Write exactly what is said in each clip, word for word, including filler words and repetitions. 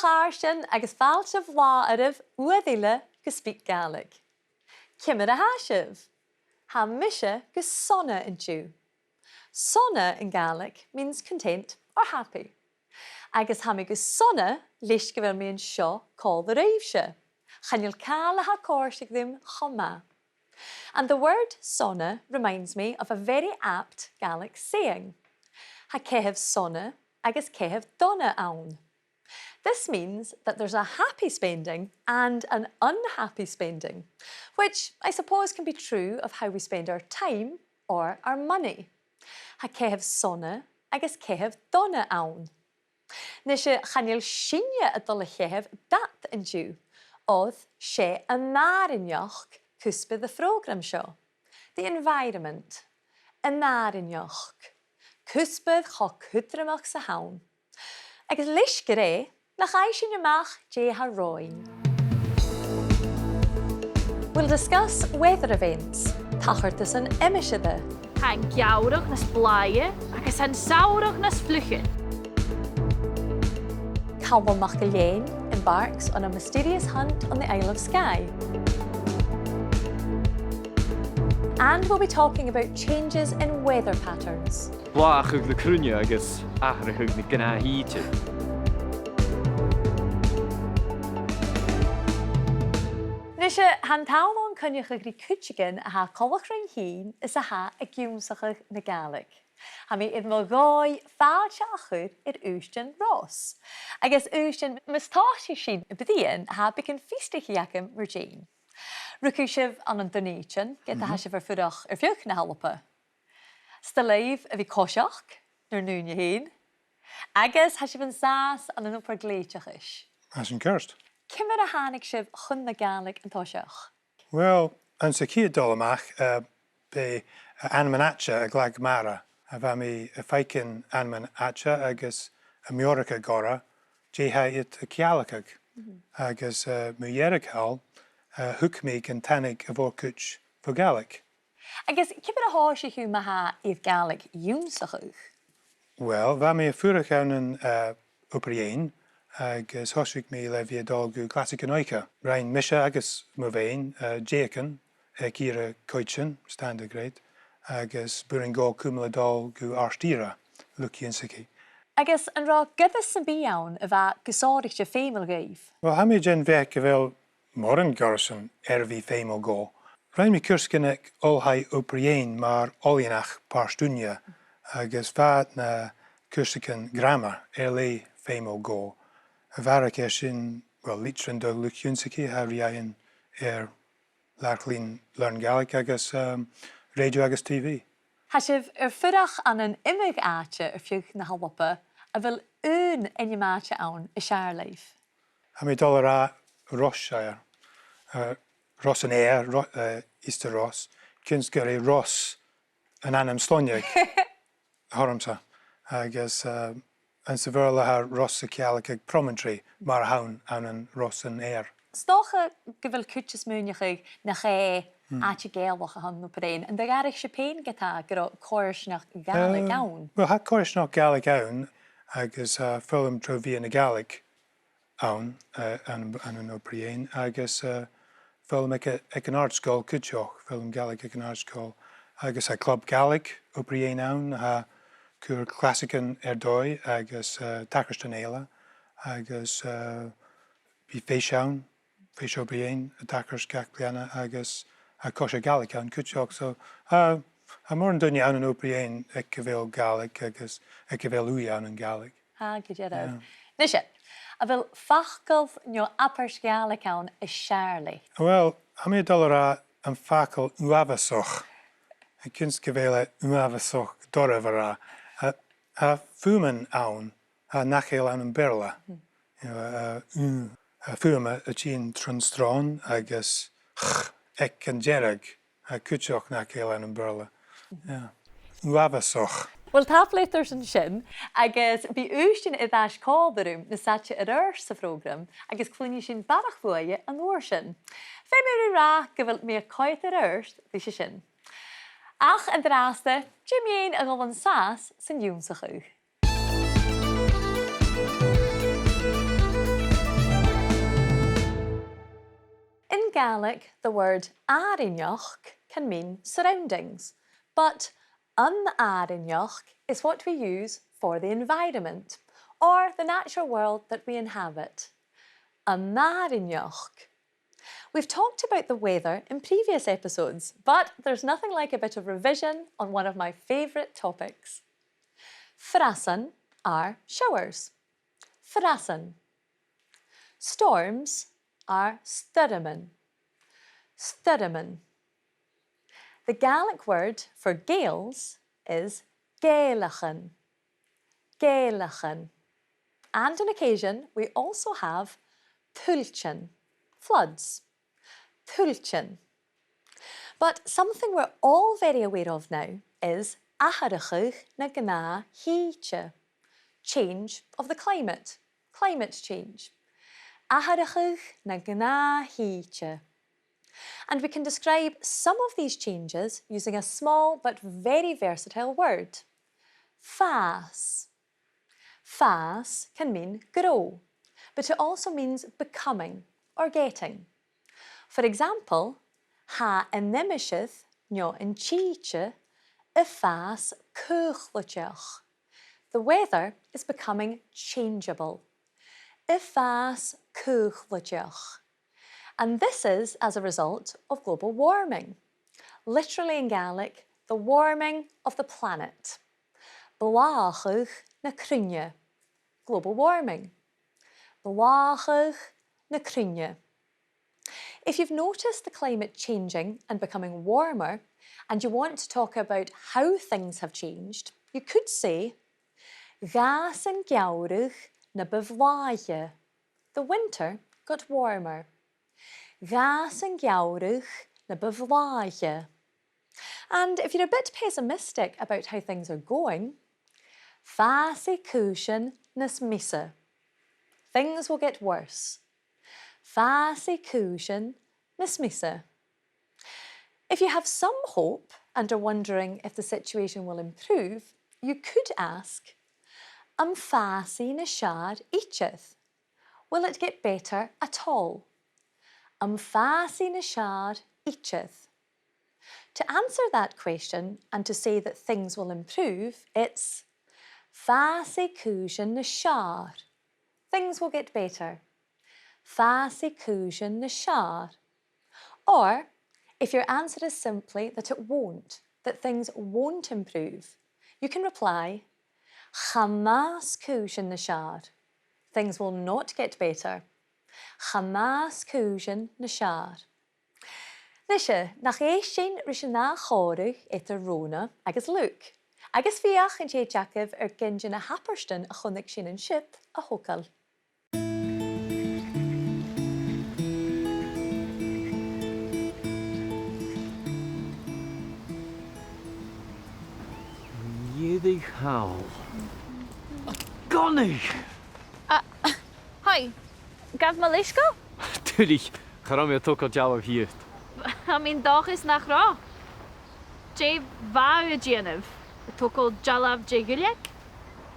Chàirdean agus fàilte bhlàth oirbh uair eile gu SpeakGaelic. Ciamar a tha sibh? Tha mise gu sona an-diugh. Sona ann an Gàidhlig means content or happy. Agus tha mi gu sona leis gu bheil mi an seo còmhla ribhse. Chan eil càil a tha a' còrdadh rium cho math. And the word sona reminds me of a very apt Gaelic saying. Tha caitheamh sona agus caitheamh dona ann. This means that there's a happy spending and an unhappy spending, which I suppose can be true of how we spend our time or our money. Tha caitheamh sona agus caitheamh dona ann. Nise, chan eil sinne a' dol a chaitheamh dad an-diugh, oir 's e an àrainneachd cuspair a' phrògraim seo. The environment. An àrainneachd. Cuspair cho cudromach 's a th' ann. Agus leis gur e, nach fhaigh sinn a-mach dè tha romhainn. We'll discuss weather events, tachartasan aimsire. Tha an geamhradh nas blàithe agus an samhradh nas fliuiche. Calum MacIlleathain embarks on a mysterious hunt on the Isle of Skye. And we'll be talking about changes in weather patterns. Blàthachadh na cruinne agus atharrachadh na gnàth-shìde. Nise, tha an t-àm ann coinneachadh ri cuideigin a tha coltach rinn fhìn is a tha ag ionnsachadh na Gàidhlig. Tha mi air mo dhòigh fàilte a chur air Ùisdean Ross. Agus Ùisdean, mus tòisich sinn a' bruidhinn, tha beagan fiosrachaidh agam mur deidhinn. Rugadh sibh ann an Dùn Èideann, ged a tha sibh air fuireach air feadh na h-Alba. 'S toil leibh a bhith a' coiseachd nur n-ùine fhèin, agus tha sibh an sàs ann an obair glèidhteachais. Tha sin ceart. Ciamar a thàinig sibh chun na Gàidhlig an toiseach? Uill, anns a' chiad dol a-mach, eh, b' e, eh, ainmean-àite a ghlac m' aire. A bha mi a' faicinn ainmean-àite agus a' meòrachadh orra, dè tha iad a' ciallachadh. Agus, eh, mu dheireadh thall, eh, thuig mi gun tàinig a' mhòr-chuid bho Ghàidhlig. Agus ciamar a thòisich thu ma-thà air Gàidhlig ionnsachadh? Uill, bha mi a' fuireach ann an, eh, Obar Dheathain, agus thòisich mi le bhith a' dol gu clasaichean oidhche. Rinn mise agus mo bhean, eh, deuchainn aig ìre coitcheann, standard grade, agus b' urrainn dhomh cumail a' dol gu àrd-ìre luchd-ionnsachaidh. Agus an robh goireas sam bith ann a bha gu sònraichte feumail dhuibh? Uill, tha mi den bheachd gu bheil mòran goireasan air a bhith feumail dhomh. Rinn mi cùrsaichean aig Oilthigh Obar Dheathain mar oileanach pàirt-ùine, agus bha na cùrsaichean gràmair air leth feumail dhomh. A bharrachd air sin, uill, litrichean do luchd-ionnsachaidh a tha ri fhaighinn air làrach-lìn Learn Gaelic agus, um, rèidio agus T V. Tha sibh air fuireach ann an iomadh àite air feadh na h-Alba. A bheil aon ainm-àite ann as fheàrr leibh? Tha mi a' dol a ràdh Ross-shire, eh, Ros an Ear, Ro-, eh, Easter Ross, cinnteach gur e Ross an t-ainm sloinnidh a th' ormsa. Agus, eh, anns a' Bheurla tha Ross a' ciallachadh promontory, mar a th' ann, ann an Ros an Ear. 'S dòcha gu bheil cuid a' smaoineachadh nach e àite Ghàidhealach a th' ann an Obar Dheathain. An do dh'fhairich sibh fhèin ge-tà gun robh coimhearsnachd Ghàidhlig ann? Eh, uill, tha coimhearsnachd Ghàidhlig ann, agus, eh, foghlam tro mheadhan na Gàidhlig ann, eh, ann, ann an Obar Dheathain, agus, eh, foghlam aig, aig an àrd-sgoil cuideachd, foghlam Gàidhlig aig an àrd-sgoil, agus tha Club Gàidhlig Obar Dheathain ann, tha cur clasaichean air dòigh agus, eh, tachartasan eile, agus, eh, bidh fèis ann, Fèis Obar Dheathain a' tachairt gach bliadhna agus tha còisir Ghàidhlig ann cuideachd. So, tha, tha mòran daoine ann an Obar Dheathain aig a bheil Gàidhlig agus aig a bheil ùidh ann an Gàidhlig. Tha, gu dearbh. Yeah. Nise, a bheil facal no abairt Ghàidhlig ann as fheàrr leat? Uill, tha mi a' dol a ràdh am facal uabhasach. Tha cuimhne gu bheil e uabhasach doirbh a ràdh. Tha, tha fuaimean ann, eh, nach eil ann am Beurla. You know, eh, u, eh, fuaim a' tighinn tron sròn agus ch aig an deireadh, eh, cuideachd nach eil ann am Beurla. Yeah. Uabhasach. Uill, tapadh leat airson sin, agus bidh Ùisdean air ais còmhla rium nas fhaide air adhart sa phrògram, agus cluinnidh sinn barrachd bhuaithe an uair sin. Feumaidh mi ràdh gu bheil mi a' coimhead air adhart ris a sin. Ach an-dràsta, dè mu dheidhinn a dhol an sàs san ionnsachadh? Gaelic, the word àrainneachd can mean surroundings, but an àrainneachd is what we use for the environment, or the natural world that we inhabit. An àrainneachd. We've talked about the weather in previous episodes, but there's nothing like a bit of revision on one of my favourite topics. Frasan are showers. Frasan. Storms are stoirmean. Stoirmean. The Gaelic word for gales is gèilleachan. Gèilleachan. And on occasion, we also have tuiltean, floods. Tuiltean. But something we're all very aware of now is atharrachadh na gnàth-shìde. Change of the climate. Climate change. Atharrachadh na gnàth-shìde. And we can describe some of these changes using a small but very versatile word. Fàs. Fàs can mean grow, but it also means becoming or getting. For example, tha an aimsir no an t-sìde a' fàs caochlaideach. The weather is becoming changeable. A' fàs caochlaideach. And this is as a result of global warming. Literally in Gaelic, the warming of the planet. Blàthachadh na cruinne. Global warming. Blàthachadh na cruinne. If you've noticed the climate changing and becoming warmer, and you want to talk about how things have changed, you could say, dh'fhàs an geamhradh na bu bhlàithe. The winter got warmer. Dh'fhàs an geamhradh na bu bhlàithe. And if you're a bit pessimistic about how things are going, fàsaidh cùisean nas miosa. Things will get worse. Fàsaidh cùisean nas miosa. If you have some hope and are wondering if the situation will improve, you could ask, am fàsaidh nas fheàrr idir? Will it get better at all? Am fàsaidh nas fheàrr idir? To answer that question and to say that things will improve, it's fàsaidh cùisean nas fheàrr. Things will get better. Fàsaidh cùisean nas fheàrr. Or, if your answer is simply that it won't, that things won't improve, you can reply, chan fhàs cùisean nas fheàrr. Things will not get better. Chan fhàs cùisean nas fheàrr. Nise, nach èist sinn ris an ath chòmhradh eadar Rona agus Luke, agus feuch an tèid agaibh air gin de na h-abairtean a chunnaic sinn an siud a thogail. Dh'fhaodadh thall. Gunnaidh! A, hoi, gabh mo leisgeul? Duilich, cha robh mi a' togail dealbh dhìot. Tha mi an dòchas nach robh. Dè bha thu a' dèanamh? A' togail dealbh de dhuilleag?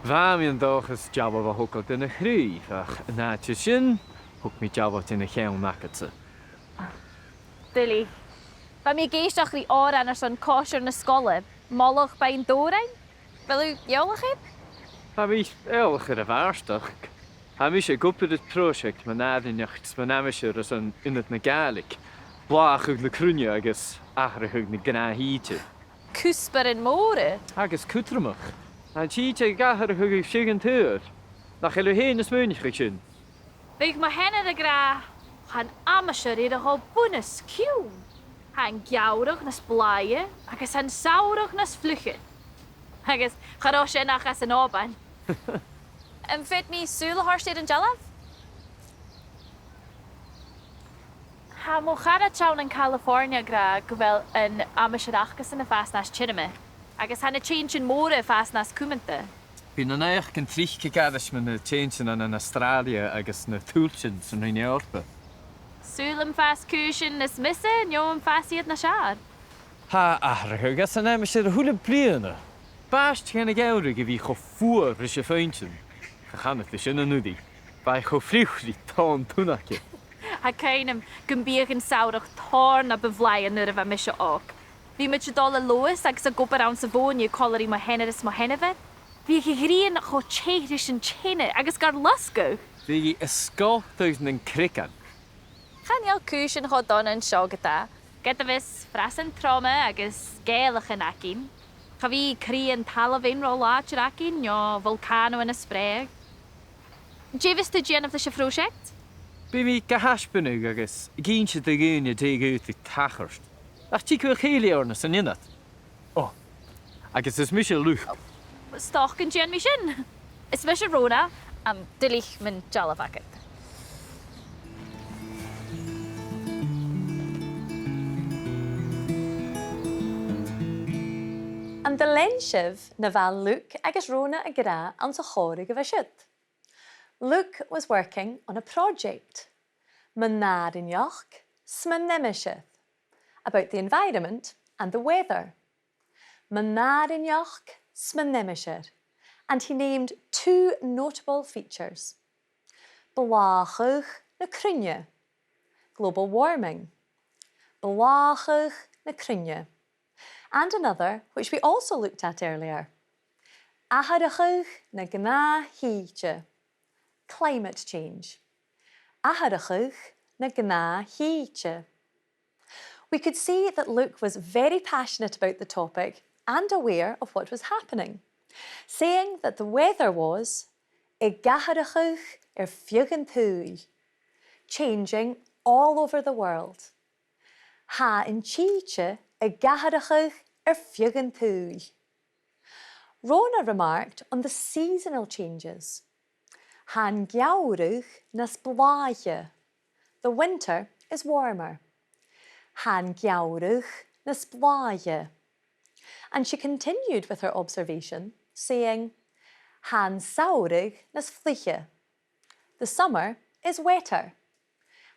Bha mi an dòchas dealbh a thogail de na craobh, ach an àite sin, thog mi dealbh de na ceann agadsa. Duilich. Bha mi ag èisteachd ri òran airson còisir na sgoile, Moladh Beinn Dobhrain. A bheil thu eòlach air? Tha mi eòlach air a' bhàrdachd. Tha mise ag obair air pròiseact mun àrainneachd 's mun aimsir airson Ionad na Gàidhlig, blàthachadh na cruinne agus atharrachadh na gnàth-shìde. Cuspairean mòra. Agus cudromach. An t-sìde ag atharrachadh air feadh an t-saoghail. Nach eil thu fhèin a' smaoineachadh sin? Bhiodh mo sheanair ag ràdh, tha an aimsir air a dhol bun-os-cionn. Tha an geamhradh nas blàithe agus tha an samhradh nas fliuiche. Agus cha robh sin ach anns an Òban. Am faod mi sùil a thoirt air an dealbh? Tha mo charaid ann an California ag ràdh gu bheil an aimsir acasan a' fàs nas tiorma, agus tha na tinneasan mòra a' fàs nas cumanta. Bidh na naidheachdan tric ag aithris mu na tinneasan ann an Astràilia agus na tuiltean san Roinn Eòrpa. Saoil am fàs cùisean nas miosa no am fàs iad nas fheàrr? Tha atharrachadh anns an aimsir a h-uile bliadhna. Bàs dhen a' gheamhradh a bhith cho fuar ris a' phuinnsean. Cha chanadh tu sin an-uiridh. Bha e cho fliuch ri tòn tunnaige. Tha cuimhn' agam gum biodh an samhradh tòrr na bu bhlàithe nuair a bha mise òg. Bhiodh muid a' dol a Leòdhas agus ag obair anns a' mhòine còmhla ri mo sheanair is mo sheanmhair. Bhiodh a' ghrian cho teth ris an teine agus gar losgadh. Bhiodh i a' sgoltadh nan creagan. Chan eil cùisean cho dona an seo ge-tà. Ged a bhios frasan troma agus sgeulachdan againn, cha bhi cridhe an talamhainn ro làidir againn, no bholcàno na spreadhadh. Dè bhios tu a' dèanamh leis a' phròiseact? Bidh mi ga thaisbeanadh agus ag innse do dhaoine dè dh'fhaodadh tachairt. Ach tigeadh a chèilidh oirnn san ionad. Ò, agus is mise Luke. 'S dòcha gun dèan mi sin. Is mise Rona, am duilich mun dealbh agad. An do lean sibh na bha Luke agus Rona ag ràdh anns a' chòmhradh a bha siud? Luke was working on a project. Mun àrainneachd 's mun aimsir. About the environment and the weather. Mun àrainneachd 's mun aimsir. And he named two notable features. Blàthachadh na cruinne. Global warming. Blàthachadh na cruinne. And another, which we also looked at earlier. Atharrachadh na gnàth-shìde. Climate change. Atharrachadh na gnàth-shìde. We could see that Luke was very passionate about the topic and aware of what was happening, saying that the weather was ag atharrachadh air feadh an t-saoghail, changing all over the world. Tha an t-sìde ag atharrachadh air feadh an t-saoghail. Rona remarked on the seasonal changes. Tha an geamhradh nas blàithe. The winter is warmer. Tha an geamhradh nas blàithe. And she continued with her observation, saying, tha an samhradh nas fliuiche. The summer is wetter.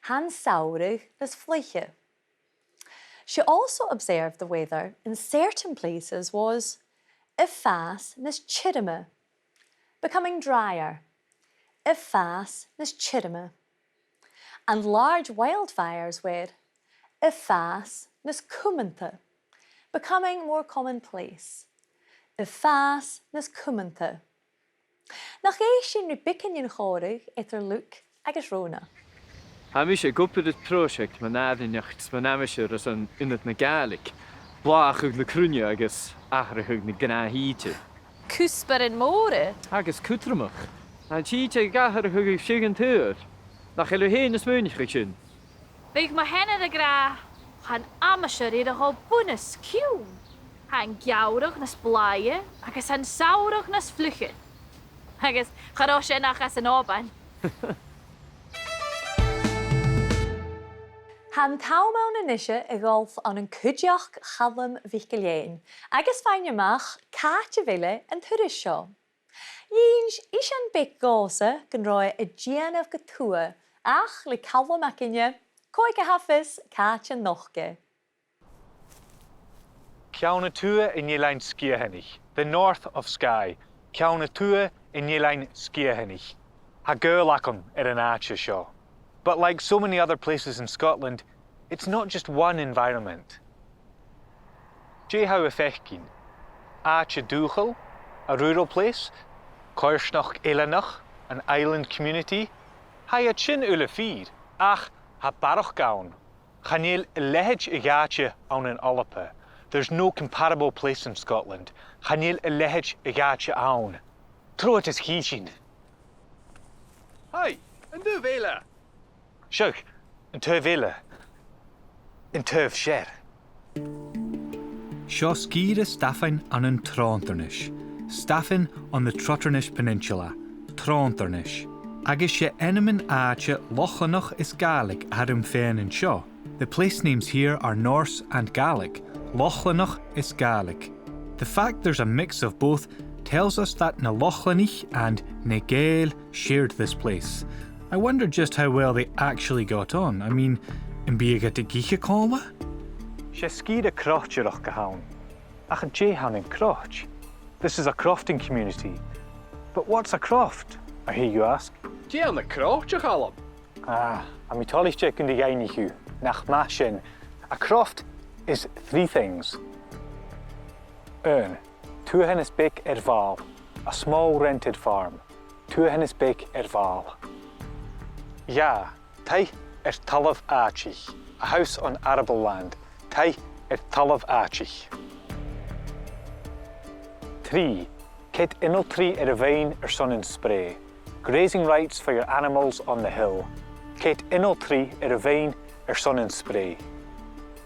Tha an samhradh nas fliuiche. She also observed the weather in certain places was a' fàs nas tioram, becoming drier, a' fàs nas tioram. And large wildfires were a' fàs nas cumanta, becoming more commonplace, a' fàs nas cumanta. Nach e sin ri beagan den chòmhradh eadar Luke agus Rona? Tha mise ag obair air pròiseact mun àrainneachd 's mun aimsir airson Ionad na Gàidhlig, blàthachadh na cruinne agus atharrachadh na gnàth-shìde. Cuspairean mòra. Agus cudromach. Tha an t-sìde ag atharrachadh air feadh an t-saoghail. Nach eil thu fhèin a' smaoineachadh sin? Bhiodh mo sheanair ag ràdh, tha an aimsir air a dhol bun-os-cionn. Tha an geamhradh nas blàithe agus tha an samhradh nas fliuiche. Agus cha robh sin ach anns an Òban. Tha an t-àm ann a-nise a dhol ann an cuideachd Chaluim MhicIllEathain agus faighinn a-mach càit a bheil e an turas seo. Dh'inns isean beag dhòmhsa gun robh e a' dèanamh gu tuath, ach le Calum againne, cò aige a tha fios càit an nochd e? Ceann a Tuath an Eilein Sgitheanaich, the north of Skye, Ceann a Tuath an Eilein Sgitheanaich. Tha gaol agam air an àite seo. But like so many other places in Scotland, it's not just one environment. Dè tha thu a' faicinn? Àite dùthchail, a rural place, coimhearsnachd eileanach, an island community, tha iad sin uile fìor, ach tha barrachd ann. Chan eil a leithid a dh'àite ann an Alba. There's no comparable place in Scotland. Chan eil a leithid a dh'àite ann. Trobhad is chì sinn. Hi, an taobh eile. Seo, an taobh eile. An taobh sear. Seo sgìre Stafainn ann an Tròndairnis, Staffin on the Trotternish Peninsula, Tròndairnis. Agus 's e ainmean-àite Lochlannach is Gàidhlig a th' annam fhìn an seo. The place names here are Norse and Gaelic, Lochlannach is Gàidhlig. The fact there's a mix of both tells us that na Lochlannaich and na Gàidheil shared this place. I wonder just how well they actually got on. I mean, am biodh iad ag ithe còmhla? 'S e sgìre croitearachd a th' ann. Ach dè th' ann an croit? This is a crofting community. But what's a croft, I hear you ask? Dè th' ann an croit, a Chaluim? Ah, tha mi toilichte gun do dh'aithnich thu, nach math sin. A croft is three things. Aon, tuathanas beag air mhàl, a small rented farm. Tuathanas beag air mhàl. Dhà, taigh air talamh àitich, a house on arable land, taigh air talamh àitich. Trì, cead ionaltraidh air a' bheinn airson an sprèidh, grazing rights for your animals on the hill, cead ionaltraidh air a' bheinn airson an sprèidh.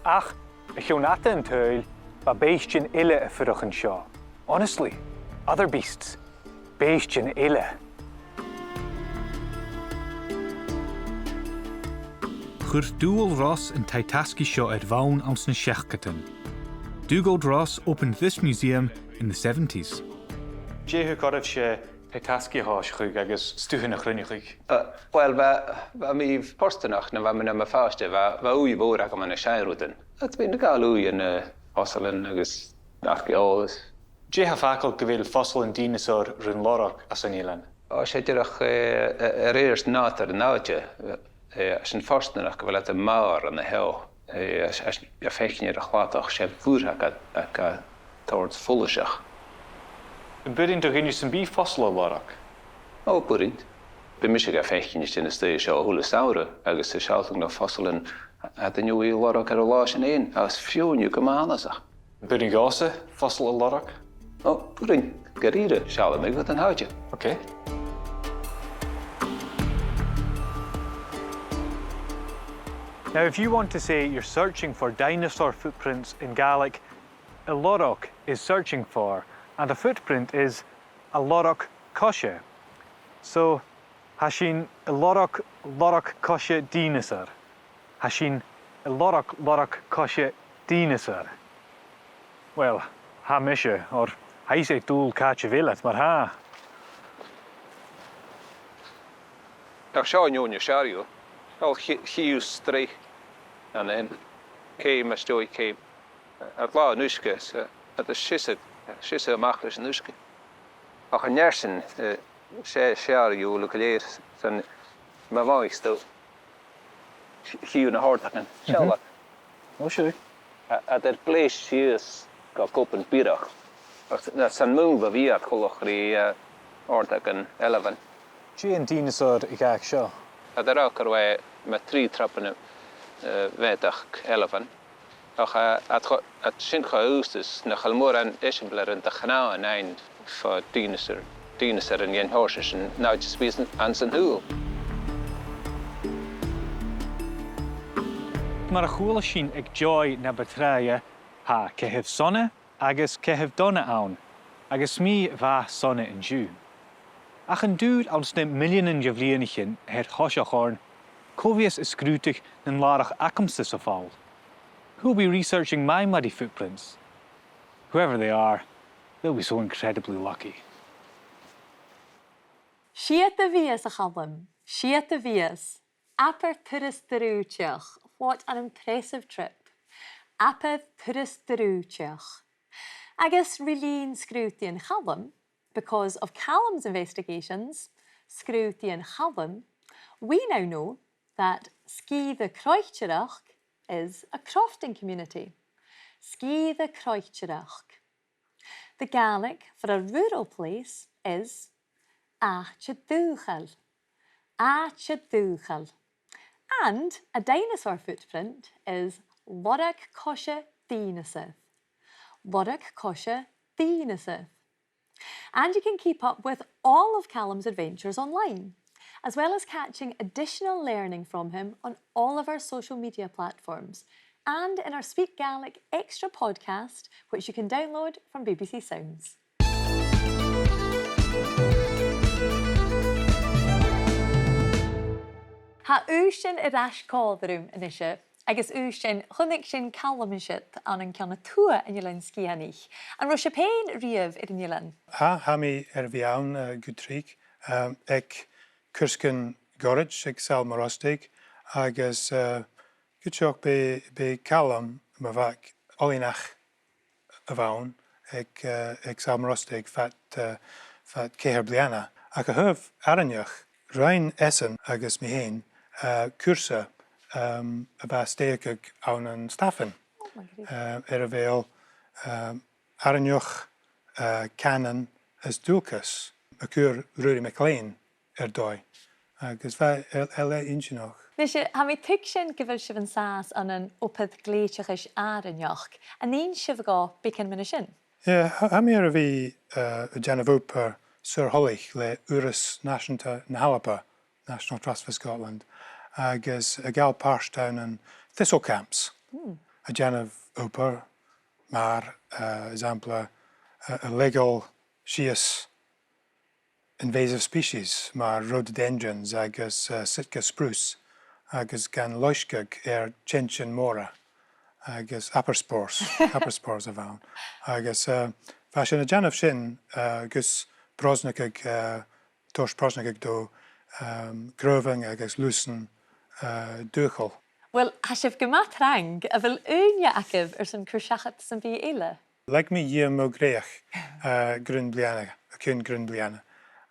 Ach, a chionn fhada an t-saoghail, bha bèistean eile a' fuireach an seo. Honestly, other beasts, bèistean eile. Chuir Dùghall Ros an taigh-tasgaidh seo air bhonn anns na seachdadan. Dugald Ross opened this museum in the seventies. Dè thug oirbhse taigh-tasgaidh a thòiseachadh agus stuthan a chruinneachadh? Uh, well, bha, bha mi fortanach nuair a bha mi nam phàiste, bha, bha ùidh mhòr agam ann an seann rudan. Agus bha mi a' gabhail ùidh ann am fosailean agus arc-eòlas. Dè tha fàgail gu bheil fosailean dìneasair rin lorg anns an eilean? Ò, 's e dìreach, eh, a, a rèir nàdar an àite, eh, eh, 's ann fortanach gu bheil iad a' màr an seo, eh, 's, 's, a' faicinn air a' chladach, 's e bhùrn aca, aca tòrr follaiseach. Am b' urrainn do dhuine sam bith fosail a lorg? Ò, b' urrainn. Bidh mise ga faicinn a' tighinn a-staigh an seo a h-uile samhradh agus a' sealltainn nam fosailean a tha iad an dèidh lorg air an là sin fhèin, agus fiù 's gu math annasach. Am b' urrainn dhòmhsa fosail a lorg? Ò, b' urrainn, gu-rìribh, seallaidh mi dhut an t-àite. Okay. Now, if you want to say you're searching for dinosaur footprints in Gaelic, a lorg is searching for, and a footprint is a lorg coise. So, tha sinn a' lorg, lorg coise dìneasair. Tha sinn a' lorg, lorg coise dìneasair. Well, tha mise, oir tha fhios aig Dùghall càit a bheil iad, mar-thà. Ach seo an fheadhainn as fheàrr dhiubh. Seo chi-, chidhe sreath an sin. Ceum às dèidh ceum. Air làr an uisge, 's, eh, iad a' seasamh, seasamh a-mach leis an uisge. Ach an fhear sin, eh, 's e as fheàrr dhiubh uile gu lèir, 's ann, ma bhitheas tu, ch-, chì thu na h-òrdagan. Seall. Mhm. Ò, seadh. A, a tha air gleidheadh sìos gu copan biorach. Agus 's ann mun a bha iad coltach ri, eh, òrdagan ailbhein. Dè an dìneasair a dh'fhàg seo? Tha iad ag ràdh gur e mu thrì tropan, eh, a mheudachd ailbhein. Ach, eh, tha iad cho-, tha iad sin cho aosta 's nach eil mòran eisimpleirean de chnàmhan ann fo dhìneasair, dìneasair an t-seòrsa sin, an àite sam bith anns an t-saoghal. Mar a chuala sinn aig Joy na bu tràithe, tha caitheamh sona agus caitheamh dona ann, agus 's mi a bha sona an-diugh. Ach an dùil anns na milleanan de bhliadhnaichean a th' air thoiseach oirnn, cò bhios a' sgrùdadh nan làrach agamsa sa pholl? Who'll be researching my muddy footprints? Whoever they are, they'll be so incredibly lucky. Siud a bhios, a Chaluim, siud a bhios. Abair turas drùidhteach. What an impressive trip. Abair turas drùidhteach. Agus ri linn sgrùdaidhean Chaluim, because of Calum's investigations, sgrùdaidhean Chaluim, we now know that sgìre croitearachd is a crofting community. Sgìre croitearachd. The Gaelic for a rural place is àite dùthchail. Àite dùthchail. And a dinosaur footprint is lorg coise dìneasair. Lorg coise dìneasair. And you can keep up with all of Calum's adventures online, as well as catching additional learning from him on all of our social media platforms and in our Speak Gaelic Extra podcast, which you can download from B B C Sounds. Tha Ùisdean air ais còmhla rium a-nise, agus Ùisdean, chunnaic sinn Calum an siud ann an ceann a tuath an Eilein Sgitheanaich. An robh sibh fhèin a-riamh air an eilean? Tha, tha mi air a bhith ann, eh, gu tric, eh, aig Cùrsgan Goraid aig Sabhal Mòr Ostaig, agus, eh, gu tric bidh, bidh Calum, mo mhac, oileanach a bh' ann aig, eh, aig Sabhal Mòr Ostaig fad, eh, fad ceithir bliadhna. Ach a thaobh àrainneachd, rinn esan agus mi fhèin, eh, cùrsa, em, a bha a' stèidheachadh ann an Stafainn, eh, air a bheil, em, àrainneachd, eh, cànain is dualchas a chuir Ruairidh MacLean air dòigh, agus bha e, e, e inntinneach. Nise, tha mi a' tuigsinn gu bheil sibh an sàs ann an obair ghlèidhteachais àrainneachd. An inns sibh dhomh beagan mu dheidhinn sin? Yeah, tha, tha mi air a bhith, eh, a' dèanamh obair saor-thoileach le Urras Nàiseanta na h-Alba, National Trust for Scotland, agus a' gabhail pàirt ann an Thistle Camps, a' dèanamh obair mar, eh, eisimpleir, eh, a' leigeil sìos invasive species mar rhododendrons agus, eh, Sitka spruce, agus gan loisgeadh air teintean mòra agus abair spòrs, abair spòrs a bh' ann. Agus, eh, bha sinn a' dèanamh sin, eh, gus brosnachadh, eh, toirt brosnachadh do, ehm, craobhan agus lusan, eh, dùthchail. Uill, tha sibh gu math trang. A bheil ùine agaibh airson cur-seachad sam bith eile? Leig mi dhìom mo dhreuchd, eh, grunn bhliadhna, o chionn grunn bhliadhna,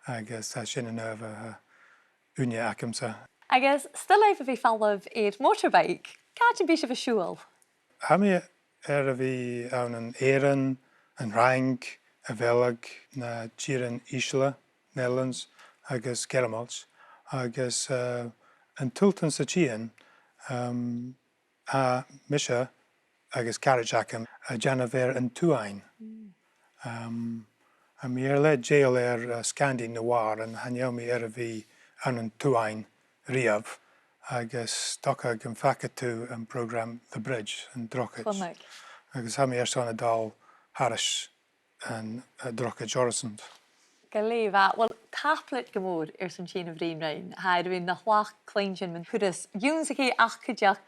agus, eh, sin an adhbhar, eh, ùine agamsa. Agus 's toil leibh a bhith a' falbh air motorbike, càit am bi sibh a' siubhal? Tha mi air a bhith ann an Èirinn, an Fhraing, a' Bheilg, na tìrean ìsle, Netherlands, agus Gearmailt, agus, eh, an t-Sultain sa tighinn, ehm, tha mise agus caraid agam a' dèanamh air an t-Suain. Mm. Um, tha mi air leth dèidheil air, uh, Scandi na bhàrr, an chan eil mi air a bhith ann an t-Suain riamh, agus 's dòcha gum faca tu am prògram The Bridge, an drochaid. Chluinneadh. Agus tha mi airson a dhol thairis an, uh, drochaid orasant. Glè mhath. Uill, tapadh leat gu mòr airson tighinn a bhruidhinn rinn. Tha e air a bhith na thlachd cluinntinn mun turas ionnsachaidh ach cuideachd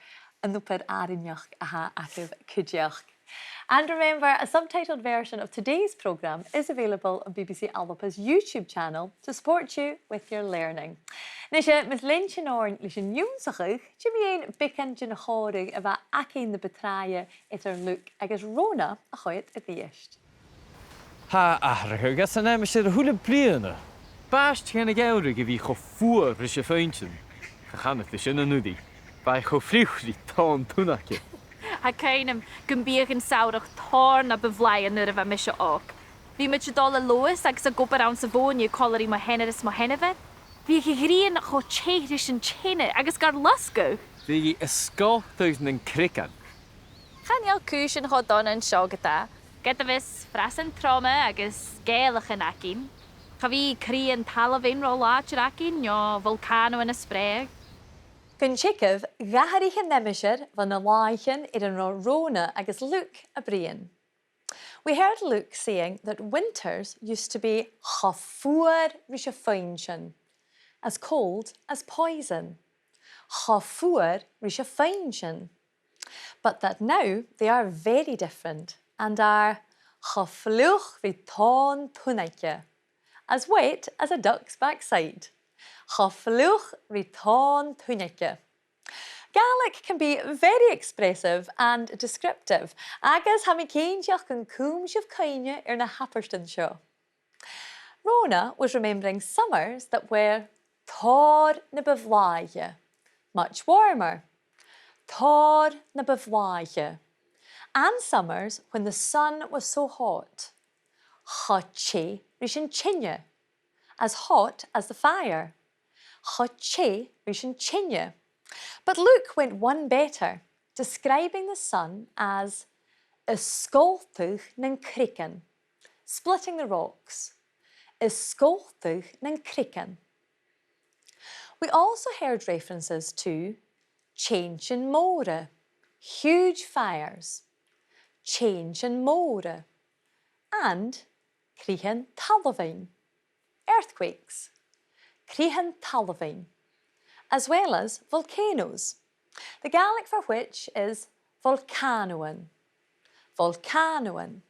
an obair àrainneachd a tha agaibh cuideachd. And remember, a subtitled version of today's programme is available on B B C Alba's YouTube channel to support you with your learning. Nise, mus lean sinn oirnn leis an ionnsachadh, dè mu dheidhinn beagan den chòmhradh a bha againn na bu tràithe eadar Luke agus Rona a choimhead a-rithist. Tha atharrachadh anns an aimsir a h-uile bliadhna. B' àbhaist dhan gheamhradh a bhith cho fuar ris a' phuinnsean. Cha chanadh tu sin an-uiridh. Bha e cho fliuch ri tòn tunnaige. Tha cuimhn' agam gum biodh an samhradh tòrr na bu bhlàithe nuair a bha mise òg. Bhiomaid a' dol a Leòdhas agus ag obair anns a' mhòine còmhla ri mo sheanair is mo sheanmhair. Bhiodh a' ghrian cho teth ris an teine agus gar losgadh. Bhiodh i a' sgoltadh nan creagan. Chan eil cùisean cho dona an seo co-dhiù. Ged a bhios frasan troma agus sgeulachdan againn, cha bhi crithean talmhainn ro làidir againn, no bholcànothan a' spreadhadh. Gun teagamh, dh'atharraich an aimsir bho na làithean air an robh Rona agus Luke a' bruidhinn. We heard Luke saying that winters used to be cho fuar ris a' phuinnsean, as cold as poison. Cho fuar ris a' phuinnsean. But that now they are very different and are cho fliuch ri tòn tunnaige, as wet as a duck's backside. Cho fliuch ri tòn tunnaige. Gaelic can be very expressive and descriptive, agus tha mi cinnteach gun cùm sibh cuimhne air na h-abairtean seo. Rona was remembering summers that were tòrr na bu bhlàithe, much warmer. Tòrr na bu bhlàithe. And summers when the sun was so hot. Cho teth ris an teine. As hot as the fire. Cho teth ris an teine. But Luke went one better, describing the sun as a' sgoltadh nan creagan, splitting the rocks. A' sgoltadh nan creagan. We also heard references to teintean mòra, huge fires, teintean mòra, and crithean talmhainn, earthquakes, crithean talmhainn, as well as volcanoes, the Gaelic for which is volcànothan, volcànothan,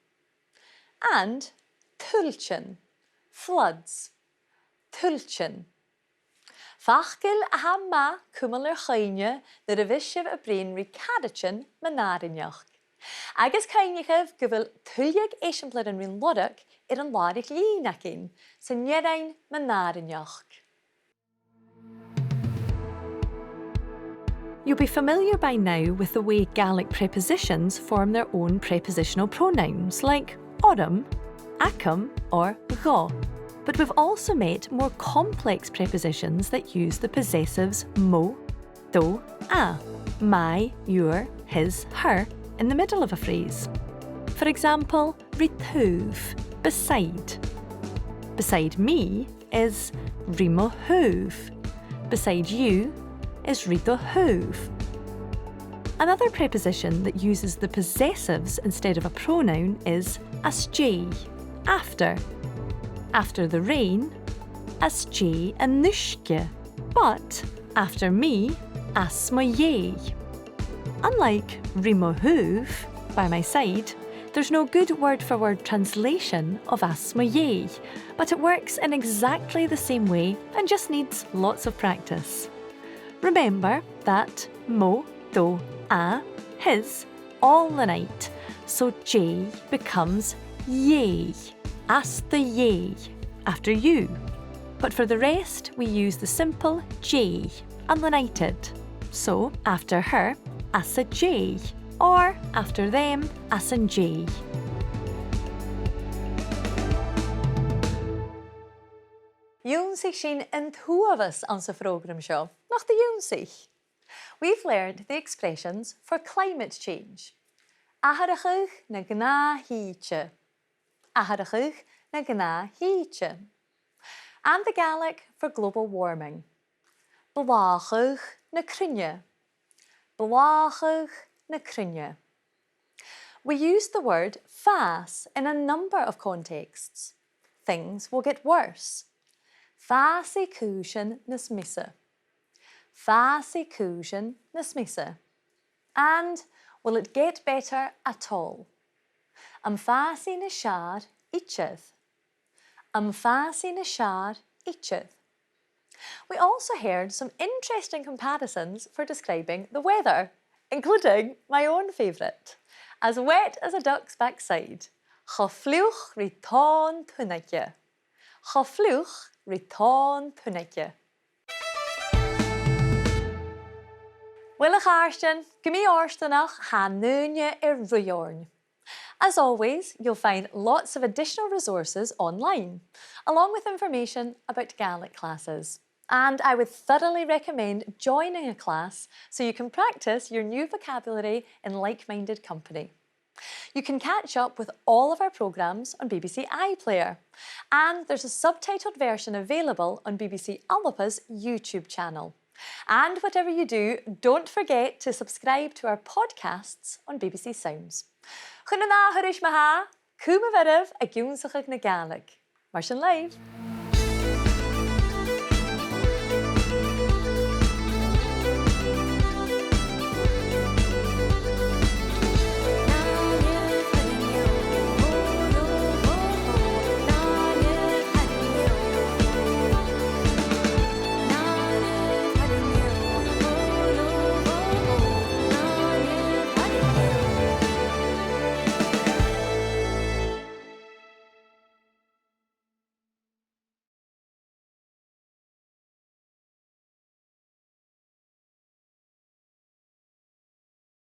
and tuiltean, floods, tuiltean. Facal a tha math cumail air chuimhne nuair a bhios sibh a' bruidhinn ri caraidean mun àrainneachd. Agus cuimhnichibh gu bheil tuilleadh eisimpleirean rin lorg air an làraich-lìn againn san earrainn mun àrainneachd. You'll be familiar by now with the way Gaelic prepositions form their own prepositional pronouns, like orm, agam, or dho. But we've also met more complex prepositions that use the possessives mo, do, a, my, your, his, her, in the middle of a phrase. For example, ri taobh, beside. Beside me is ri mo thaobh. Beside you is ri do thaobh. Another preposition that uses the possessives instead of a pronoun is às dèidh, after. After the rain, às dèidh an uisge. But after me, às mo dhèidh. Unlike ri mo thaobh, by my side, there's no good word-for-word translation of às mo dhèidh, but it works in exactly the same way and just needs lots of practice. Remember that mo, do, a, his, all unite, so dèidh becomes dhèidh, às do dhèidh, after you. But for the rest, we use the simple dèidh, ununited. So, after her, às a dèidh, or after them, às an dèidh. Dh'ionnsaich sinn an t-uabhas anns a' phrògram seo. Nach do dh'ionnsaich? We've learned the expressions for climate change. Atharrachadh na gnàth-shìde. Atharrachadh na gnàth-shìde. And the Gaelic for global warming. Blàthachadh na cruinne. Blàthachadh na cruinne. We use the word fàs in a number of contexts. Things will get worse. Fàsaidh cùisean nas miosa. Fàsaidh cùisean nas miosa. And will it get better at all? Am fàs i nas fheàrr idir? Am fàs i nas fheàrr idir? We also heard some interesting comparisons for describing the weather, including my own favourite. As wet as a duck's backside. Cho fliuch ri tòn tunnaige. Cho fliuch ri tòn tunnaige. Uill, a chàirdean, gu mì-fhortanach, tha an ùine air ruith oirnn. As always, you'll find lots of additional resources online, along with information about Gaelic classes. And I would thoroughly recommend joining a class so you can practice your new vocabulary in like-minded company. You can catch up with all of our programmes on B B C iPlayer, and there's a subtitled version available on B B C Alba's YouTube channel. And whatever you do, don't forget to subscribe to our podcasts on B B C Sounds. Chun an ath thuras, ma-thà, cùm a' bheirt ag ionnsachadh na Gàidhlig. Mar sin leibh.